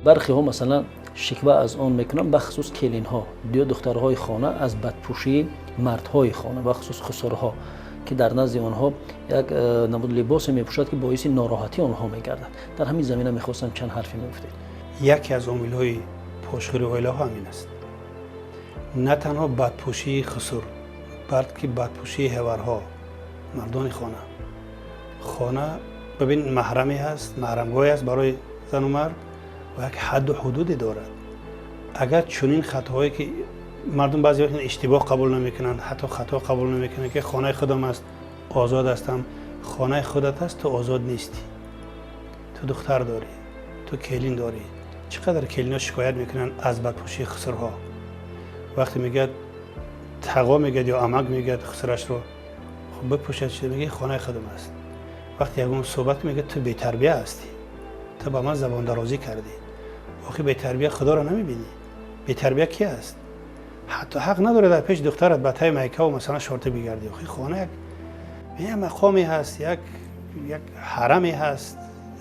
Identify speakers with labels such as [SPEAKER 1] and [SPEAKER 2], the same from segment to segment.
[SPEAKER 1] Бархиҳо, масалан, шиква аз он мекунанд, бахусус келинҳо ё духтарҳои хона, аз бадпӯшии мардҳои хона, бахусус хусурҳо, ки дар назди онҳо як намуд либосе мепӯшад, ки боиси нороҳатии онҳо мегардад. Дар ҳамин замина мехостам чанд ҳарфе мегуфтед.
[SPEAKER 2] Яке аз омилҳои пошхӯри оилаҳо ҳамин аст. На танҳо бадпӯшии хусур, балки бадпӯшии ҳеварҳо, мардони хона. Хона, бибин, маҳраме ҳаст, маҳрамгоҳе аст барои зану мард ва як ҳадду ҳудуде дорад. Агар чунин хатоҳое, ки мардум баъзе вақт иштибоҳ қабул намекунанд, ҳатто хато қабул намекунанд, ки хонаи худам аст, озод ҳастам. Хонаи худат аст, ту озод нестӣ. Ту духтар дорӣ, ту келин дорӣ. Чӣ қадар келинҳо шикоят мекунанд аз бадпӯшии хусурҳо. Вақте мегӯяд тағо мегӯяд ё амак мегӯяд хусурашро, хуб бипӯшад, чиз мегӯяд, хонаи худам аст. Вақте ягон суҳбат, мегӯяд, ту бетарбия ҳастӣ, ту ба ман забондарозӣ кардӣ. Охи, бетарбия худоро намебинӣ? Бетарбия ки аст? Ҳатто ҳақ надорӣ дар пеши духтарат ба таи майкаву, масалан, шорта бигардӣ. Охи, хона як мақоме ҳаст, як ҳараме ҳаст,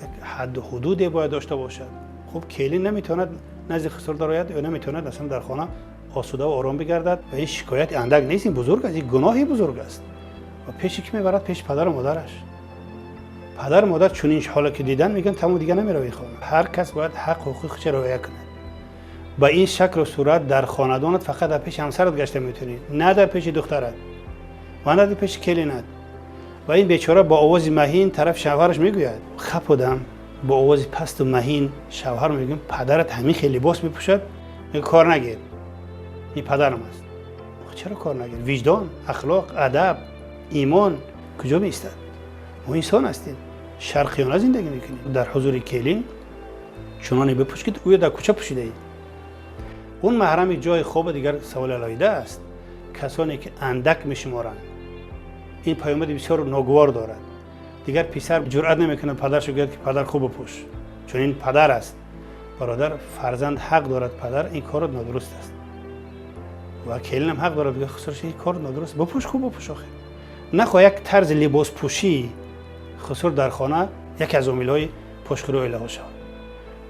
[SPEAKER 2] як ҳадду ҳудуде бояд дошта бошад. Хуб, келин наметавонад назди хусур дарояд ё наметавонад аслан дар хона осуда ва ором бигардад. Ва ин шикояти андак нест, ин бузург аст, ин гуноҳи бузург аст. Ва пеши ки мебарад? Пеши падару модараш. Падару модар чунин ҳоле ки дидан, мегӯянд, тамом, дига намеравӣ хона. Ҳар кас бояд ҳақ ҳуқуқи худша риоя кунад. Ба ин шаклу сурат дар хонадонат фақат дар пеши ҳамсарат гашта метавонӣ, на дар пеши духтарат ва на дар пеши келинат. Ва ин бечора бо овози маҳин тарафи шавҳараш мегӯяд, хапудам, бо овози пасту маҳин шавҳар мегӯям, падарат ҳамин хел либос мепӯшад. Мегӯ, кор нагир, ин падарам аст. Чаро кор нагир? Виҷдон, ахлоқ, адаб, имон куҷо меистад? Мо инсон ҳастем, шарқиёна зиндагӣ мекунем. Дар ҳузури келин чуноне бипӯш, ки гӯё дар кӯча пӯшидаӣ. Он маҳрами ҷои хоба дигар саволи алоҳида аст. Касоне ки андак мешуморанд, ин паёмади бисёр ногувор дорад. Дигар писар ҷуръат намекунад падаршо гӯяд, ки падар, хуб бипӯш, чун ин падар аст. Бародар, фарзанд ҳақ дорад, падар, ин корот нодуруст аст. Ва келинам ҳақ дорад бигӯяд хусурш, ин кор нодуруст, бипӯш, хуб бипӯш. Охир нахоҳ як тарзи либоспӯшии хусур дар хона яке аз омилҳои пошхӯри оилаҳо шавад.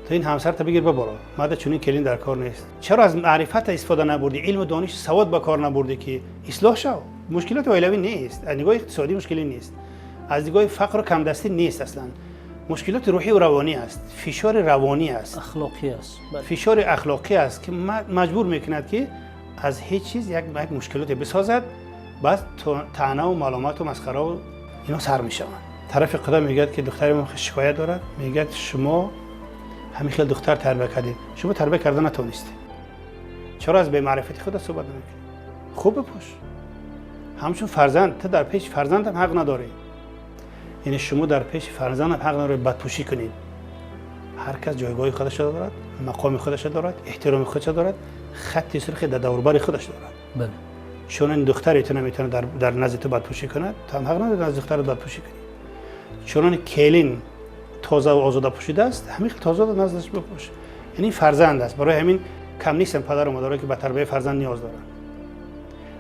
[SPEAKER 2] То ин ҳамсарта бигир, баборо, мада чунин келин дар кор нест. Чаро аз маърифата истифода набурдӣ, илму дониш, савод ба кор набурдӣ, ки ислоҳ шав? Мушкилоти оилавӣ нест, аз нигоҳи иқтисодӣ мушкилӣ нест, аз нигоҳи фақру камдастӣ нест. Аслан мушкилоти рӯҳию равонӣ аст, фишори равонӣ аст.
[SPEAKER 1] Ахлоқӣ аст.
[SPEAKER 2] Фишори ахлоқӣ аст, ки маҷбур мекунад, ки аз ҳеҷ чиз як мушкилоте бисозад. Баъд таънаву маломату масхараву ино сар мешаванд. Тарафи худо мегӯяд, ки духтари мо шикоят дорад. Мегӯяд, шумо ҳамин хел духтар тарбия кардед, шумо тарбия карда натавонистед. Чаро аз бемаърифати худат суҳбат намекунӣ? Хуб бипӯш ҳамчун фарзанд. Ту дар пеши фарзандам ҳақ надорӣ, яъне шумо дар пеши фарзандам ҳақ надоред бадпӯшӣ кунед. Ҳар кас ҷойгоҳи худашо дорад, мақоми худашо дорад, эҳтироми худашо дорад, хатти сурхи дар даврбари худаш дорад. Чун ин духтари ту наметавонад дар назди ту бадпӯшӣ кунад, ту ҳам ҳақ надорӣ назди духтарат бадпӯшӣ кунӣ. Чунони келин тоза ва озода пӯшидааст, ҳамин хел тоза наздаш бипӯш. Яъне фарзанд аст. Барои ҳамин кам нестанд падару модарое, ки ба тарбияи фарзанд ниёз доранд,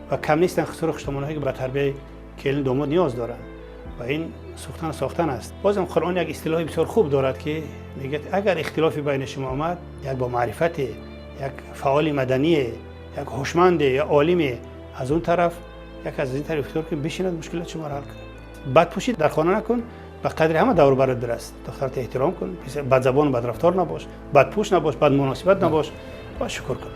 [SPEAKER 2] ва кам нестанд хусуру хуштомонҳое, ки ба тарбияи келин, домод ниёз доранд. Ва ин сӯхтану сохтан аст. Бозам Қуръон як истилоҳи бисёр хуб дорад, ки мегӯяд, агар ихтилофе байни шумо омад, як бо маърифате, як фаъоли мадание, як ҳушманде ё олиме аз он тараф, як аз ин тараф ихтиёр кун, бишинад, мушкилоти шуморо ҳал кунад. Бадпӯшӣ дар хона накун, ба қадри ҳама давру барат бираст. Духтарат эҳтиром кун, бадзабону бадрафтор набош, бадпӯш набош, бадмуносибат набош ва шукр кун.